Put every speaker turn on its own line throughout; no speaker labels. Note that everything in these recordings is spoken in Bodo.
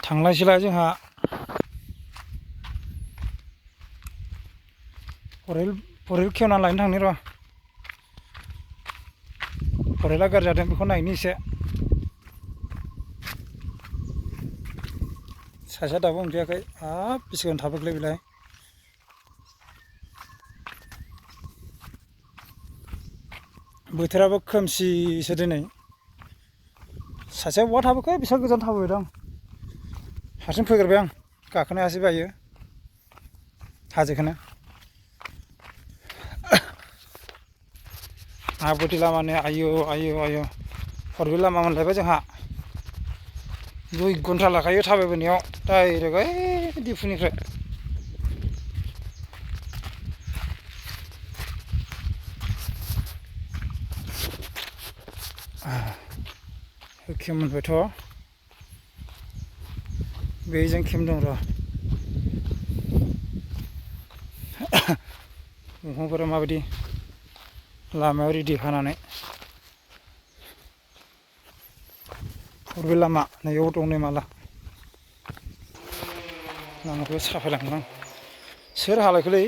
थांलायसैलाय जोंहा फरेल खेवना लायनो थांनि र' फरेला गाज्रि जादों बेखौ नायनि एसे सासेया दाबो मोनफैयाखै हाब बेसे गोबाव थाबोखलै बेलाय बोथोराबो खोमसिसो दिनै सासेया बहा थाबोखो बेसेबां गोजान थाबोबाय दं हारसिं फैग्रोबाय आं गाखोनो हायासै बायो हाजोखौनो आबोथि लामानि आयु फरबिल लामा मोनलायबाय जोंहा 2 घन्टा लाखायो थाबायबोनायाव डाइरेक्ट ओइ दिफुनिफ्राय खेम मोनबायथ' बेजों खेम दं र' दंफांफोरा माबायदि लामायाव रेडि हानानै फरबिल लामा नैयाव दं नै माला लामाखौ साफायलांगोन आं सोर हालायखोलै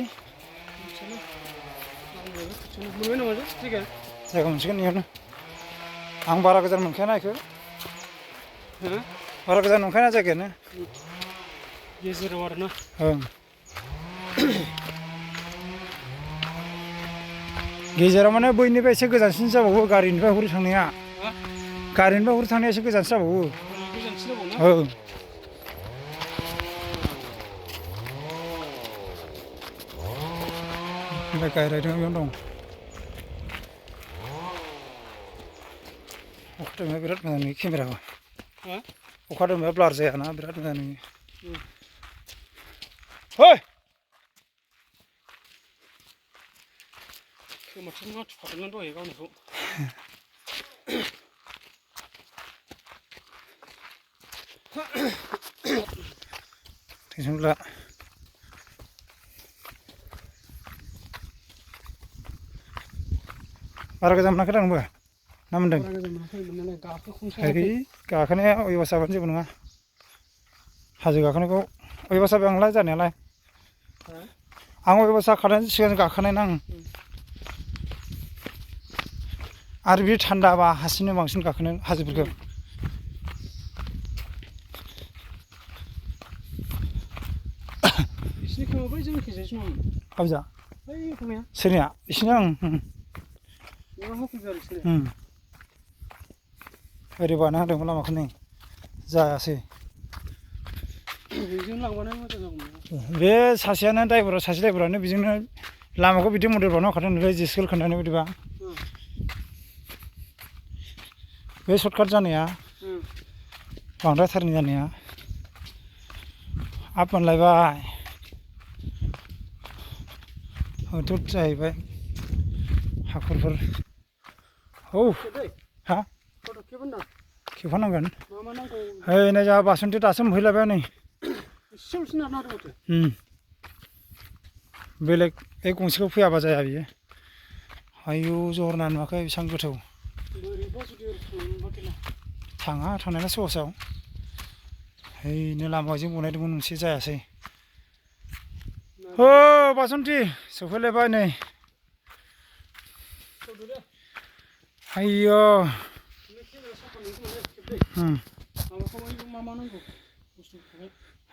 जायगा मोनसिगोन इयावनो आं बारा गोजान मोनखायाना इखो बारा गोजान नंखायाना जायगायानो
गेजेराव आरोना
ओं गेजेराव माने बैनिफ्राय एसे गोजानसिन जाबावो गारिनिफ्राय हरै थांनाया गारिनिफ्राय हरै थांनाया एसे गोजानसिन जाबावो ओं ओमफ्राय गायरायदों बेयावनो दं अखा दोमैबा बिराद मोजां नुयो केमेराखौ अखा दोमैबा ब्लार जायाना बिराद मोजां नुयो है
खोमाथिं माथुखादोंमोन दहाय गावनिखौ
टेनसन गैला बारा गोजान मोनाखै दा नोंबो ना मोन्दों गाखोनाया अयबास जाबानो जेबो नङा हाजो गाखोनायखौ अयबास जाबाय आंलाय जानायालाय आं अयबास जाखानाय सिगां गाखोनाय ना आं आरो बे थान्दाबा हारसिंनो बांसिन गाखोनो हाजोफोरखौ
बिसिनि खोमा बै जोंनिखैजायसो दंमोन
हाबजा
बै खोमाया
सोरनिया बिसिना ओरै बानाय होदोंमोन लामाखौ नै जायासै
बेजों लांबानो मोजां जागौमोन
बे सासेयानो सासे द्राइभारानो बेजोंनो लामाखौ बिदि मडेल बानाय होखादों नोंलाय जिस्केल खोन्थानाय बायदिबा बे सर्टकाट जानाया बांद्राय थारनि जानाया आप मोनलायबाय हथुट जाहैबाय हाखरफोर औ हा खेबफानांगोन है नै जोंहा बासन्थि दासो मोनफैलायबाय नै बेलेग एक गंसेखौ फैयाबा जाया बियो आयु जरना नुवाखै बेसेबां गोथौ थाङा थांनायालाय सहसाव हैनो लामाजों बनायदोंमोन मोनसे जायासै हो बासन्थि सफैलायबाय नै आयौ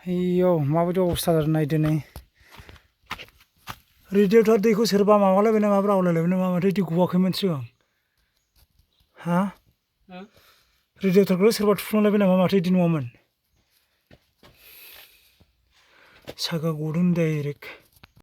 आयौ माबायदि अबस्था जादों नायदो नै रेडिअ'थार दैखौ सोरबा माबालायबाय नामा रावलायलायबाय नामा माथो दै गवाखैमोन सिगां हा रेडिअ'थारखौ सोरबा थुफ्लंलायबाय नामा माथो बिदि नङामोन सागा गदों डाइरेक्ट